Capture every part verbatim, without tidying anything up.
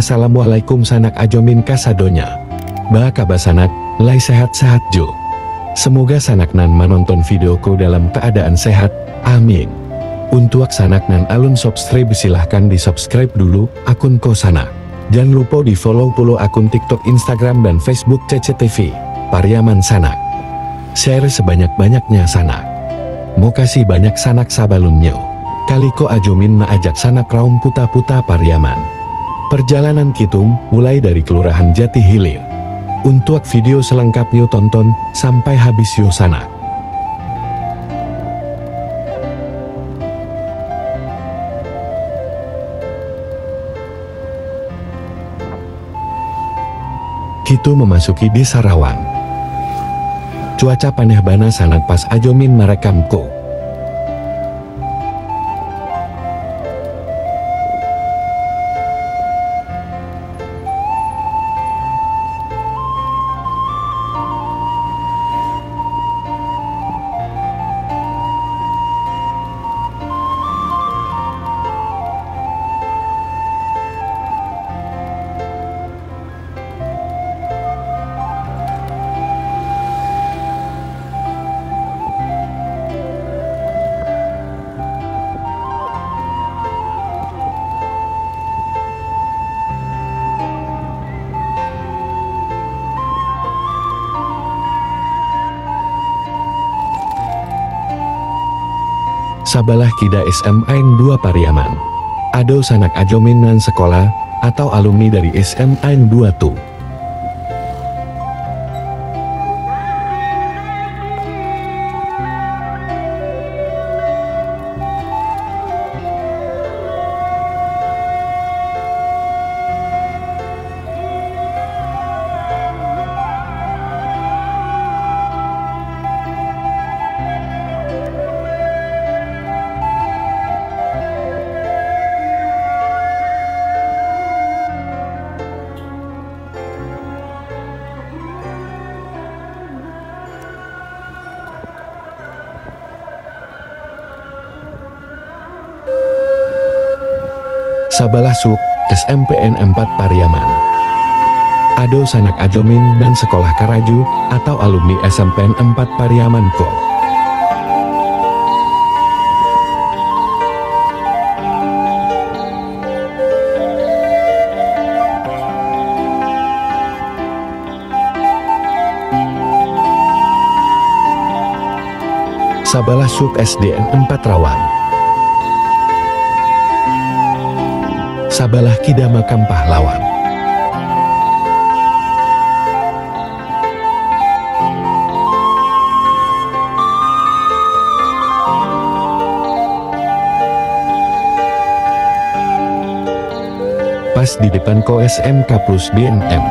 Assalamualaikum sanak Ajo Min kasadonyo. Baa kaba sanak, lai sehat-sehat jo? Semoga sanak nan manonton video ko dalam kaadaan sehat, amin. Untuak sanak nan alun subscribe, silahkan di subscribe dulu akun ko sanak. Jan lupo di follow pulo akun TikTok, Instagram, dan Facebook C C T V Pariaman sanak. Share sebanyak-banyaknya sanak. Mokasih banyak sanak sabalunnyo. Kali ko Ajo Min maajak sanak raun puta-puta Pariaman. Perjalanan kito mulai dari Kelurahan Jati Hilir. Untuak video selengkapnyo tonton sampai habis yo sanak. Kito mamasuki Desa Rawang. Cuaca paneh bana sanak pas Ajo Min marekam ko. Sabalah kida S M A N dua Pariaman. Ado sanak Ajo Min nan sekolah, atau alumni dari S M A N dua tu. Sabalah suok, S M P N empat Pariaman. Ado sanak Ajo Min nan sekolah karajo, atau alumni S M P N empat Pariaman ko. Sabalah suok S D N empat Rawang. Sabalah kida Makam Pahlawan. Pas di depan ko S M K plus B M M.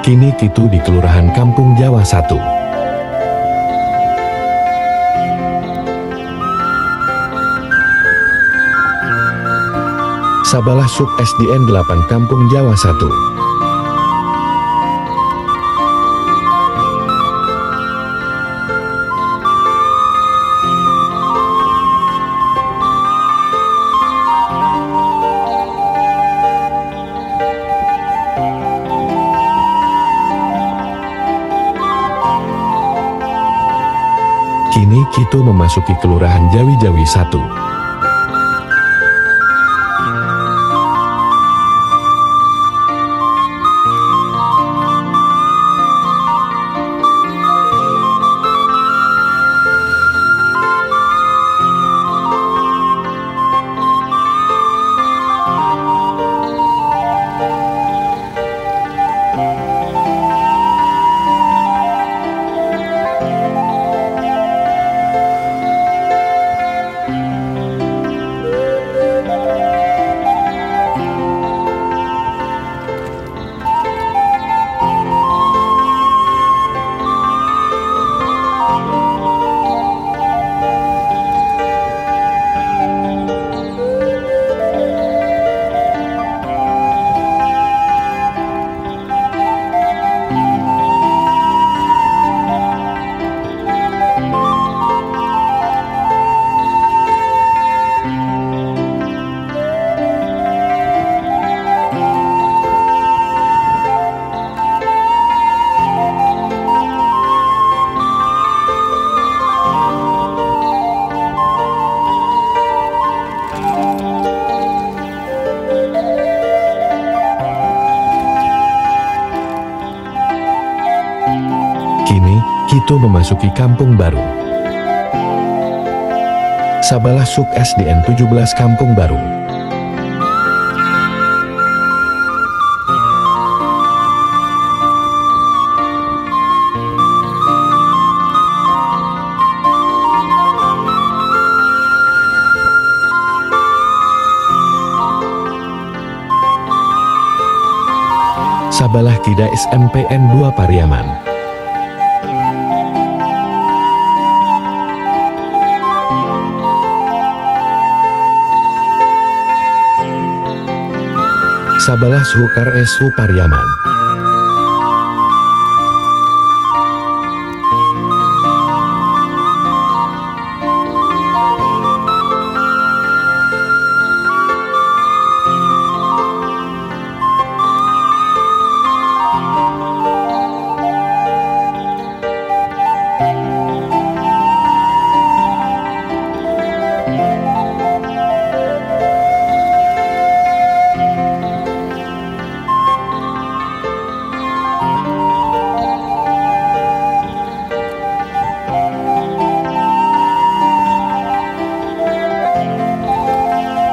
Kini kito di Kelurahan Kampung Jawa satu. Sabalah suok S D N delapan Kampung Jawa satu. Kini kito mamasuki Kelurahan Jawi-Jawi satu. Kini, kito mamasuki Kampung Baru. Sabalah Suk S D N tujuh belas Kampung Baru. Sabalah kida S M P N dua Pariaman. Sabalah Sukar S U Pariaman.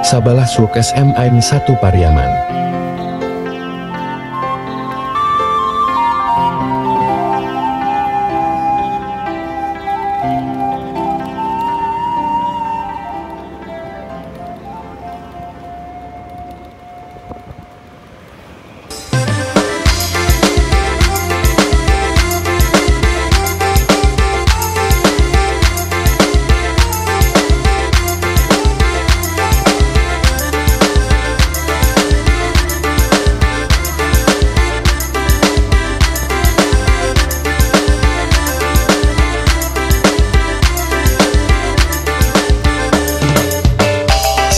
Sabalah Suk S M A N satu Pariaman.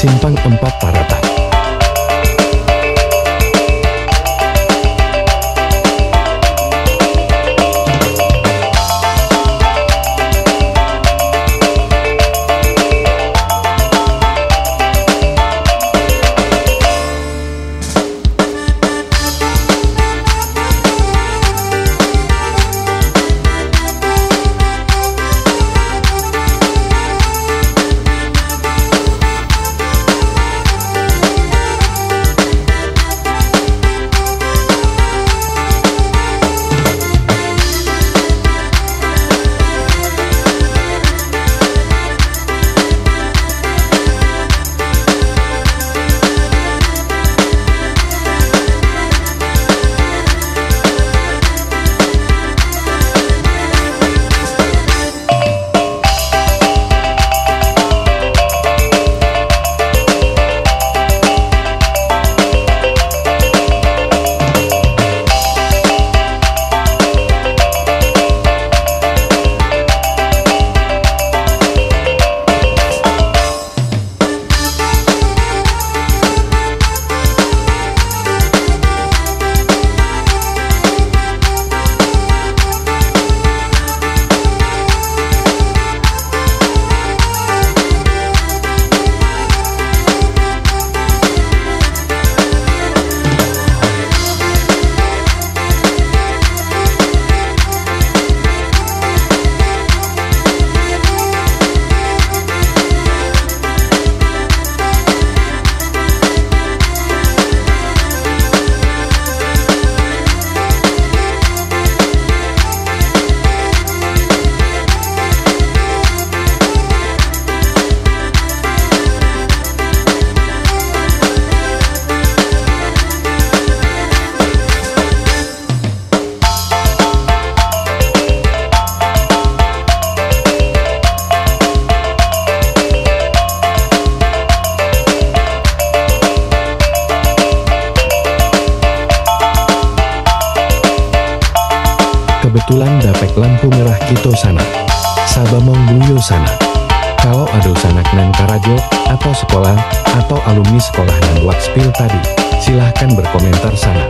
Simpang Empat Parapat. Kebetulan dapek lampu merah kito sanak. Saba mangguyo sanak. Kalau ado sanak nan karajo, atau sekolah, atau alumni sekolah nan buat spill tadi, silahkan berkomentar sanak.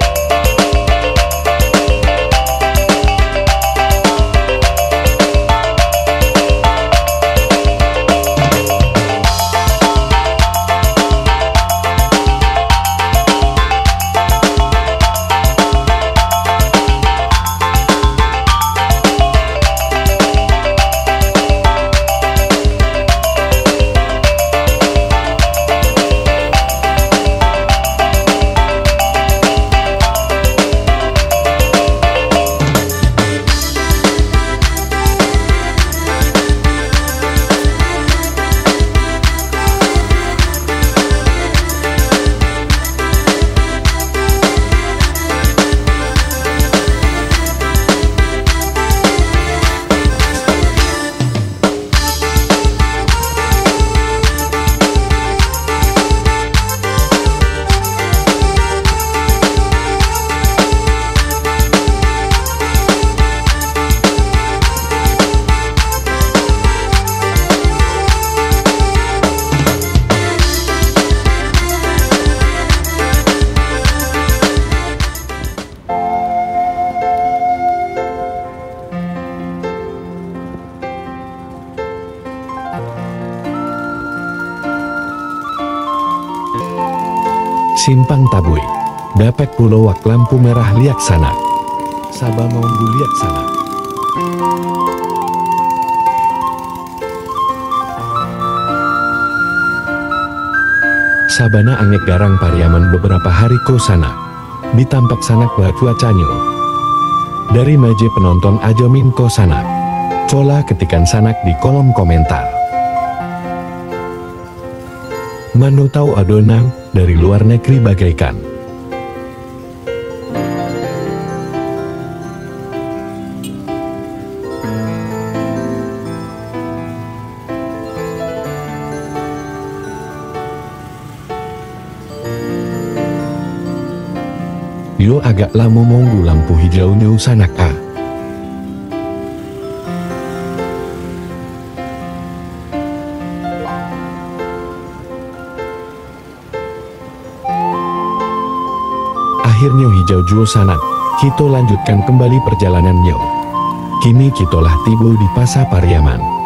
Simpang Tabuik. Dapek pulo wak lampu merah liak sanak. Saba maunggu liak sanak. Sabana angek garang Pariaman beberapa hari ko sanak. Di tampak sanak bacuacanyo. Dari maje penonton ajo min ko sanak. Colah ketikan sanak di kolom komentar. Mano tau ado nan dari luar negeri bagaikan. Yo agak lamo maunggu lampu hijaunyo sanak ah. Akhirnyo hijau juo sanak, kito lanjutkan kembali perjalanannyo. Kini kito lah tibo di Pasa Pariaman.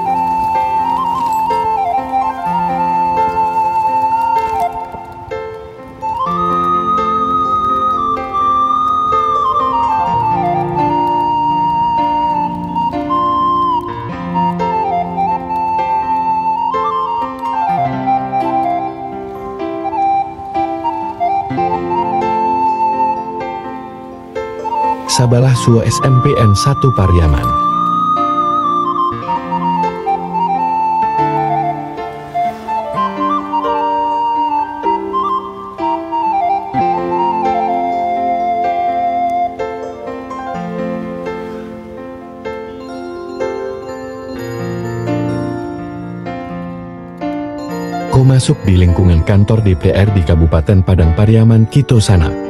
Sabalah suo S M P N satu Pariaman. Ko masuk di lingkungan kantor D P R di Kabupaten Padang Pariaman kito sanak.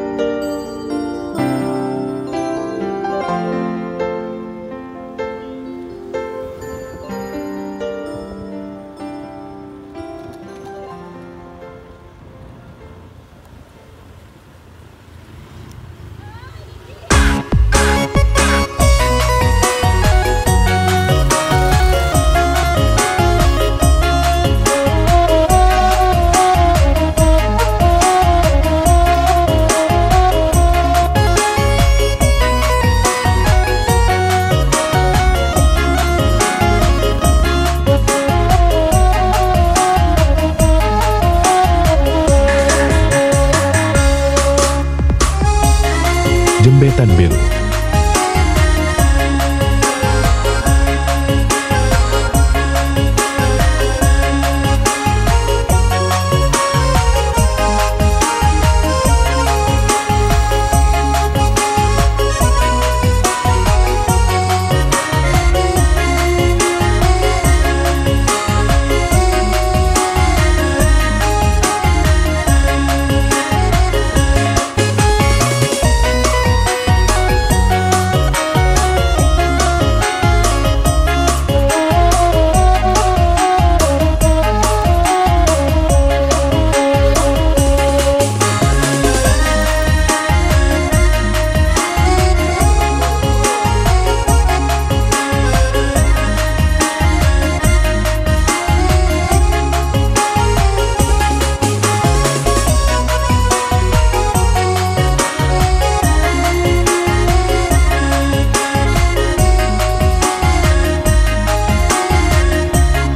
Jembatan Biru.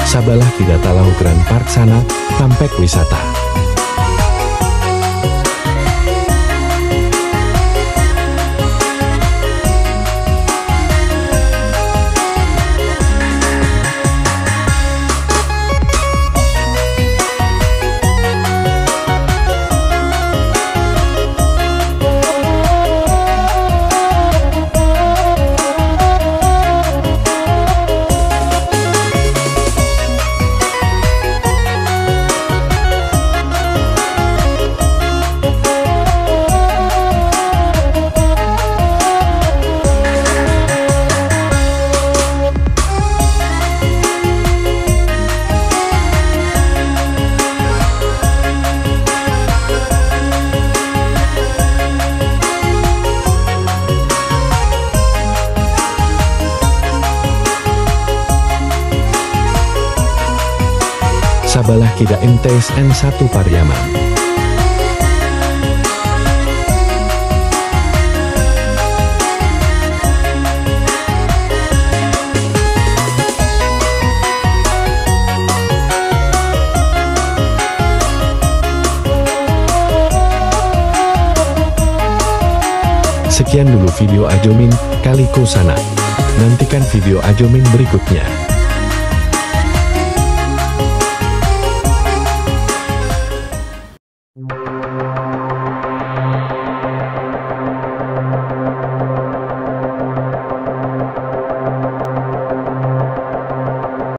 Sabalah kida Talau Grand Park sanak, tampek wisata. Sabalah kida M T S N satu Pariaman. Sekian dulu video Ajo Min, kaliko sanak. Nantikan video Ajo Min berikutnya.